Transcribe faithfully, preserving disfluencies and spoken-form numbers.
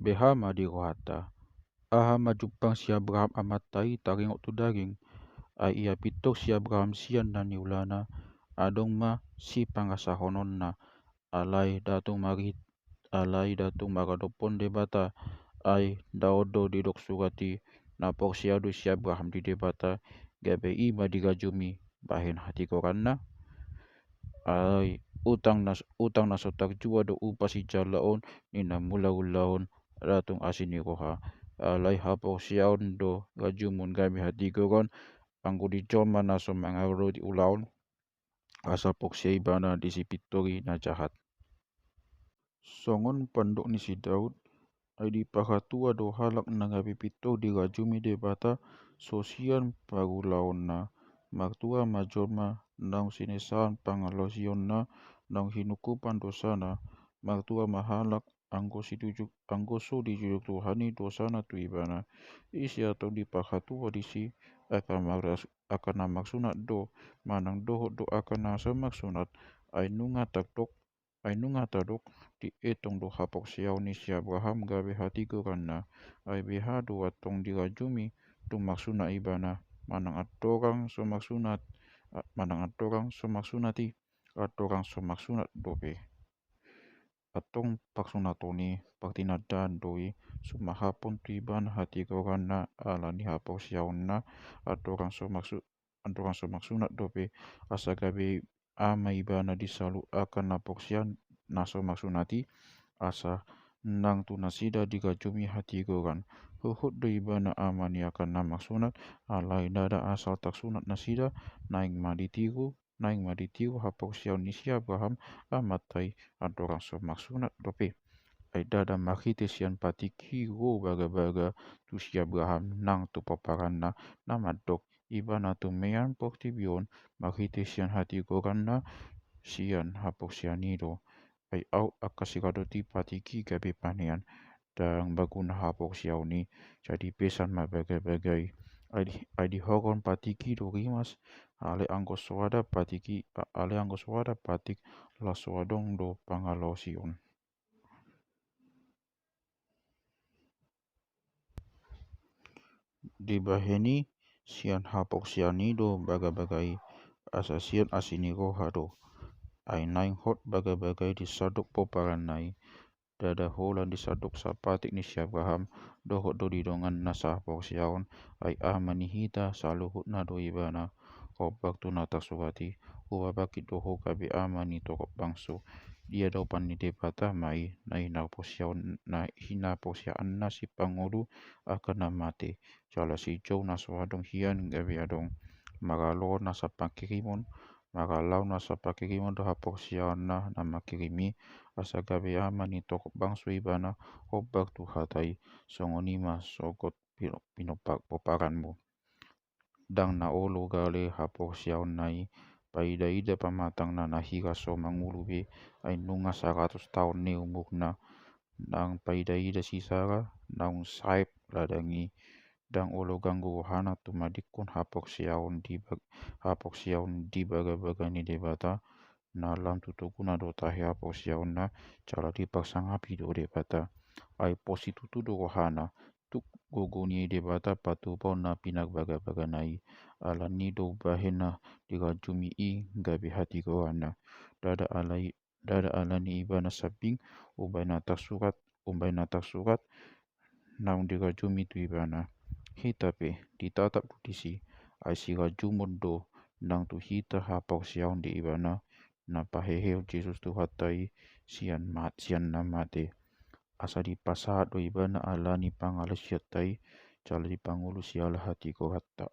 Beha ma di rohanta. Aha ma jumpang si Abraham amanta i taringot tu daging? Ai ia pintor si Abraham sian na niulana, adong ma sipangasahononna, alai nda tung mari-, alai nda tung maradophon Debata. Ai nda on do didok surat i, na porsea do si Abraham di Debata, gabe i ma dirajumi bahen hatigoranna. Ai utang na, utang na so tarjua do upa sijala on ni na mula ulaon, nda tung asi ni roha. Alai haporseaon do rajumon gabe hatigoran, anggo di jolma na so mangaradoti ulaon, asa porsea ibana di sipintor i na jahat. Songon pandok ni si Daud, ai dipahatua do halak na gabe pintor dirajumi Debata, so sian parulaonna. Martua ma jolma naung sinesaan pangalaosionna, naung hinungkupan dosana. Martua ma halak anggo situju, anggo so dijujur Tuhan i dosana tu ibana. Ise antong dipahatua disi? Angka mar-, angka na marsunat do, manang dohot do angka na so marsunat? Ai nunga tadok, ai nunga tadok, dietong do haporseaon ni si Abraham gabe hatigoranna. Ai beha do antong dirajumi, tung marsunat ibana, manang andorang so marsunat, a-, manang andorang so marsunat i, andorang so marsunat dope. Antong parsunaton i partinandaan do i, sumahapon tu ibana hatigoranna ala ni haporseaonna, andorang so marsu-, andorang so marsunat dope, asa gabe ama ibana di saluhut angka na porsea na so marsunat i, asa nang tu nasida dirajumi hatigoran. Huhut do ibana ama ni angka na marsunat, alai ndada asal tarsunat nasida, naeng ma ditiru, naeng ma ditiru haporseaon ni si Abraham amanta i, andorang so marsunat dope. Ai ndada marhite sian patik i ro bagabaga tu si Abraham nang tu pomparanna, na mandok, ibana tumean portibi on marhite sian hatigoranna sian haporseaon i do. Ai aut angka siradot i patik i gabe panean, ndang marguna haporseaon i, jadi pesan ma bagabaga i. Ai di, ai dihoron patik i do rimas, alai anggo so ada patik i, a-, alai anggo so ada patik, laos so adong do pangalaosion. Dibahen i sian haporseaon i do bagabaga i, asa sian asi ni roha do. Ai naeng hot bagabaga i di sandok pomparanna i, ndada holan di sandok sapatik ni si Abraham, dohot do di donganna sahaporseaon, ai ama ni hita saluhutna do ibana. Hombar tu na tarsurat i, hupabangkit do ho gabe ama ni torop bangso. Di adopan ni Debata ma i, na hinaporseaon, na hinaporseaanna sipangolu angka na mate, jala sijou na so adong hian gabe adong. Maralo na sapangkirimon, maralo na sapangkirimon do haporseaonna na mangkirim i, asa gabe ama ni torop bangso ibana, hombar tu hata i. Songon i ma sogot pino-, pinompar-, pomparanmu. Ndang na olo gale haporseaonna i, paidaida pamatangna na hira so mangolu be, ai nunga saratus taon ni umurna. Ndang paidaida si Sara, naung saep ladang i. Ndang olo ganggu rohana tumadingkon haporseaon di bag-, haporseaon di bagabaga ni Debata, na lam tu togona do tahe haporseaonna, jala diparsangapi do Debata. Ai pos situtu do rohana, tuk gogo ni Debata patupaon na pinarbagabagana i. Ala ni i do umbahen na dirajumi i gabe hatigoranna. Ndada alai, ndada ala ni ibana sambing, umbahen na tarsurat, umbahen na tarsurat, naung dirajumi tu ibana. Hita pe ditatap do disi, ai sirajumon do nang tu hita haporseaon di ibana, na pahehehon Jesus Tuhanta i sian mat-, sian na mate. Asa dipasahat do ibana ala ni pangalaosionta i, jala dipangolu siala hatigoranta.